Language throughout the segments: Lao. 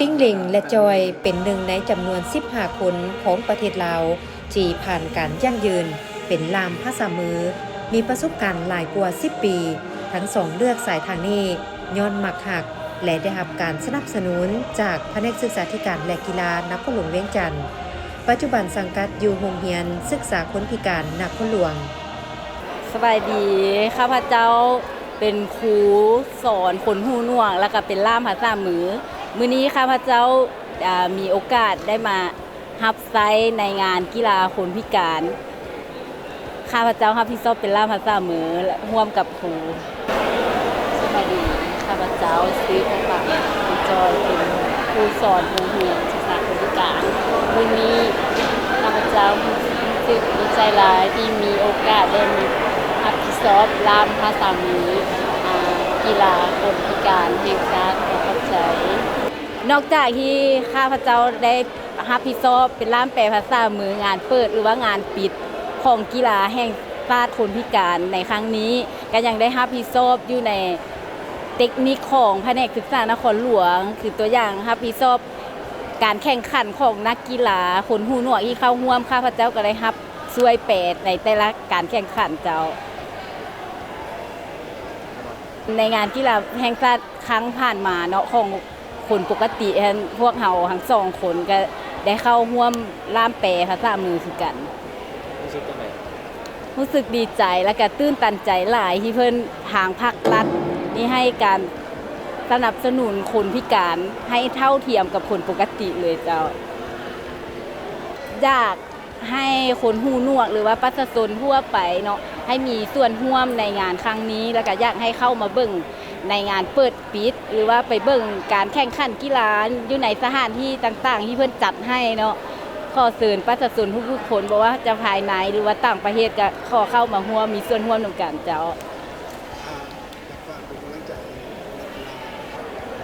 ຕິງລິງ ແລະ ຈອຍ ເປັນໜຶ່ງໃນຈຳນວນສິບຫ້າຄົນຂອງປະເທດລາວ ທີ່ຜ່ານການຢັ້ງຢືນເປັນລ່າມພາສາມື, ມີປະສົບການຫຼາຍກວ່າສິບປີ. ທັງສອງເລືອກສາຍທາງນີ້ຍ້ອນມັກຮັກ ແລະ ໄດ້ຮັບການສະໜັບສະໜູນຈາກພະແນກສຶກສາທິການ ແລະ ກິລານະຄອນຫຼວງວຽງຈັນ. ປັດຈຸບັນສັງກັດຢູ່ໂຮງຮຽນສຶກສາຄົນພິການນະຄອນຫຼວງ. ສະບາຍດີ, ຂ້າພະເຈົ້າເປັນຄູສອນຄົນຫູໜວກ ແລ້ວກະເປັນລ່າມພາສາມື. ມື້ນີ້ຂ້າພະເຈົ້າ ອາ ມີໂອກາດໄດ້ມາຮັບໃຊ້ໃນງານກິລາຄົນພິການ. ຂ້າພະເຈົ້າຮັບຜິດຊອບເປັນລ່າມພາສາມື ຮ່ວມກັບຄູ. ສະບາຍດີ, ຂ້າພະເຈົ້າຊື່ ພະປັງ ຈອຍ ເປັນຄູສອນໂຮງຮຽນສຶກສາຄົນພິການ. ມື້ນີ້ຂ້າພະເຈົ້າຮູ້ສຶກດີໃຈຫຼາຍທີ່ມີໂອກາດໄດ້ມາຮັບຜິດຊອບລ່າມພາສາມື ອາ ກິລາຄົນພິການແຫ່ງຊາດ. ຂໍຂອບໃຈ. ນອກຈາກທີ່ຂ້າພະເຈົ້າໄດ້ຮັບຜິດຊອບເປັນລ່າມແປພາສາມືງານເປີດ ຫຼືວ່າງານປິດຂອງກິລາແຫ່ງຊາດຄົນພິການໃນຄັ້ງນີ້, ກະຍັງໄດ້ຮັບຜິດຊອບຢູ່ໃນເຕັກນິກຂອງພະແນກສຶກສານະຄອນຫຼວງ, ຄືຕົວຢ່າງຮັບຜິດຊອບການແຂ່ງຂັນຂອງນັກກິລາຄົນຫູໜວກທີ່ເຂົ້າຮ່ວມ, ຂ້າພະເຈົ້າກະໄດ້ຮັບຊ່ວຍແປໃນແຕ່ລະການແຂ່ງຂັນເຈົ້າ. ໃນງານກິລາແຫ່ງຊາດຄັ້ງຜ່ານມາເນາະ ຂອງ ຄົນປົກກະຕິຫັ້ນ ພວກເຮົາທັງສອງຄົນກະໄດ້ເຂົ້າຮ່ວມລ່າມແປພາສາມືຄືກັນ. ຮູ້ສຶກຈັ່ງໃດ? ຮູ້ສຶກດີໃຈ ແລ້ວກະຕື່ນຕັນໃຈຫຼາຍທີ່ເພິ່ນ ທາງພາກລັດນີ້ໃຫ້ການສະໜັບສະໜູນຄົນພິການໃຫ້ເທົ່າທຽມກັບຄົນປົກກະຕິເລີຍເຈົ້າ. ຢາກ ໃຫ້ຄົນຫູໜວກ ຫຼືວ່າປະຊາຊົນທົ່ວໄປເນາະ ໃຫ້ມີສ່ວນຮ່ວມໃນງານຄັ້ງນີ້ ແລ້ວກະຢາກໃຫ້ເຂົ້າມາເບິ່ງໃນງານເປີດປິດ ຫຼືວ່າໄປເບິ່ງການແຂ່ງຂັນກິລາຢູ່ໃນສະຖານທີ່ຕ່າງໆທີ່ເພິ່ນຈັດໃຫ້ເນາະ. ຂໍເຊີນປະຊາຊົນທຸກໆຄົນ ບໍ່ວ່າຈະພາຍໃນ ຫຼືວ່າຕ່າງປະເທດ ກະຂໍເຂົ້າມາຮ່ວມ ມີສ່ວນຮ່ວມນຳກັນເຈົ້າ.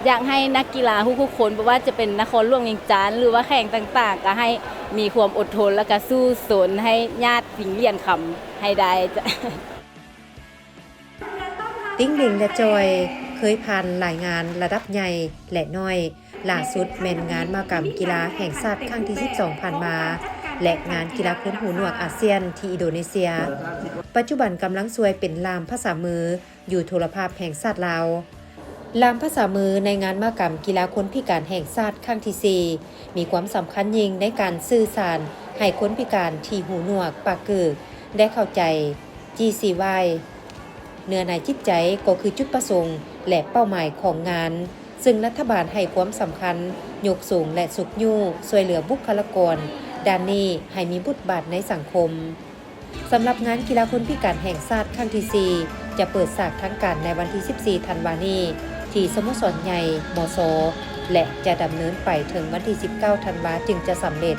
ຢາກໃຫ້ນັກກິລາທຸກໆຄົນ ບໍ່ວ່າຈະເປັນນະຄອນຫຼວງວຽງຈັນ ຫຼືວ່າແຂວງຕ່າງໆ ກະໃຫ້ມີຄວາມອົດທົນ ແລ້ວກະສູ້ຊົນໃຫ້ຍາດຊິງຫຼຽນຄຳໃຫ້ໄດ້. ຕິງລິງ ແລະ ຈອຍ ເຄີຍຜ່ານຫຼາຍງານລະດັບໃຫຍ່ ແລະ ນ້ອຍ, ຫຼ້າສຸດແມ່ນງານມະຫະກຳກິລາແຫ່ງຊາດຄັ້ງທີສິບສອງຜ່ານມາ ແລະ ງານກິລາຄົນຫູໜວກອາຊຽນທີ່ອິນໂດເນເຊຍ. ປັດຈຸບັນກຳລັງຊ່ວຍເປັນລ່າມພາສາມື ຢູ່ໂທລະພາບແຫ່ງຊາດລາວ. ລ່າມພາສາມືໃນງານມະຫະກຳກິລາຄົນພິການແຫ່ງຊາດຄັ້ງທີສີ່ ມີຄວາມສຳຄັນຍິ່ງໃນການສື່ສານໃຫ້ຄົນພິການທີ່ຫູໜວກ, ປາກກືກ ໄດ້ເຂົ້າໃຈ ຈີຊີວາຍ ເນື້ອໃນຈິດໃຈກໍຄືຈຸດປະສົງ ແລະ ເປົ້າໝາຍຂອງງານ, ເຊິ່ງລັດຖະບານໃຫ້ຄວາມສຳຄັນ, ຍົກສູງ ແລະ ຊຸກຍູ້ຊ່ວຍເຫຼືອບຸກຄະລາກອນດ້ານນີ້ໃຫ້ມີບົດບາດໃນສັງຄົມ. ສຳລັບງານກິລາຄົນພິການແຫ່ງຊາດຄັ້ງທີສີ່ ຈະເປີດສາກທາງການໃນວັນທີສິບສີ່ທັນວານີ້ ທີ່ສະໂມສອນໃຫຍ່ ມສ ແລະ ຈະດຳເນີນໄປເຖິງວັນທີສິບເກົ້າທັນວາຈຶ່ງຈະສຳເລັດ.